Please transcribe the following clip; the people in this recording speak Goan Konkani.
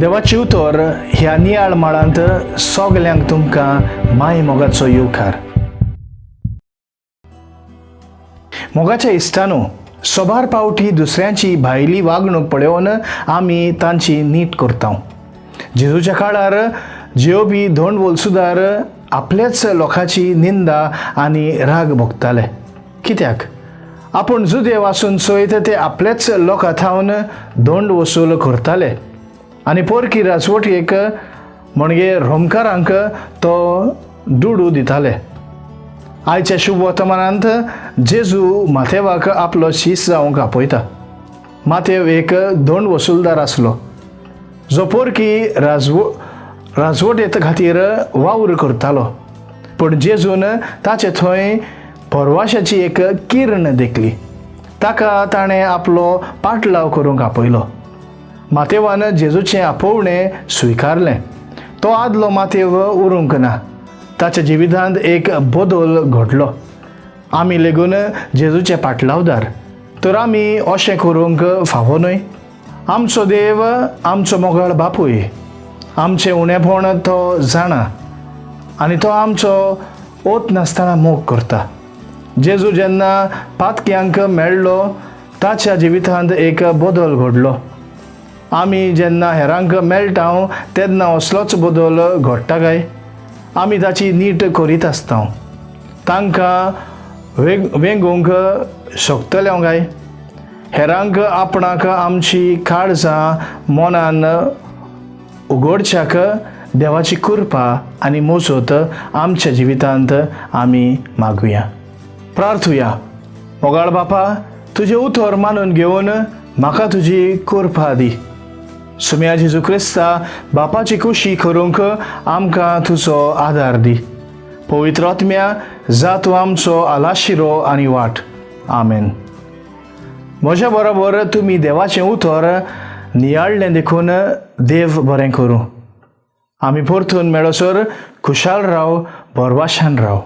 देवाची उतर ह्या नियाळ माळांत सगल्यांक तुमकां माय मोगाचो येवकार. मोगाच्या इश्टानो, सोबार पावटी दुसऱ्यांची भायली वागणूक पळोवन आमी तांची नीट करता. जेजूच्या काळार जेवपी धोंड वलसुदार आपल्याच लोकांची निंदा आनी राग भोगताले, कित्याक आपूण जुदेव आसून सयत ते आपल्याच लोकां थावन दोंड वसूल करताले आनी पोरकी राजवटयेक म्हणजे रोमकारांक तो दुडू दिताले. आयच्या शुभ वर्तमानांत जेजू माथेवाक आपलो शीस जावंक आपयता. माथेव एक दोंड वसुलदार आसलो, जो पोरकी राजवटेत खातीर वावर करतालो. पूण जेजून ताचे थंय परवाशाची एक किरण देखली. ताका ताणें आपलो पाटलाव करूंक आपयलो. मातेवान जेजूचें आपोवणें स्विकारलें. तो आदलो मातेव उरूंक ना. ताच्या जिवितांत एक बदल घडलो. आमी लेगून जेजूचे पाटलावदार, तर आमी अशें करूंक फावो न्हय? आमचो देव आमचो मोगाळ बापूय. आमचें उणेपण तो जाणा आनी तो आमचो ओत नासतना मोग करता. जेजू जेन्ना पातक्यांक मेळ्ळो, ताच्या जिवितांत एक बदल घडलो. आमी जेन्ना हेरांक मेळटा तेन्ना असलोच बदल घडटा काय आमी ताची नीट करीत आसता? तांकां वेंगोवंक शकतले हांव काय? हेरांक आपणाक आमची काळजां मनान उगडच्याक देवाची कृपा आनी मोजत आमच्या जिवितांत आमी मागुया. प्रार्थुया. मोगाळ बापा, तुजें उतर मानून घेवन म्हाका तुजी कृपा दी. सुम्या जेजू क्रिस्ता, बापाची खुशी करूंक आमकां तुजो आदार दी. पवित्र आत्म्या, जा तूं आमचो आलाशिरो आनी वाट. आमेन. म्हज्या बरोबर तुमी देवाचें उतर नियाळ्ळें देखून देव बरें करूं. आमी परतून मेळसर खुशाल राव, भरवाशान राव.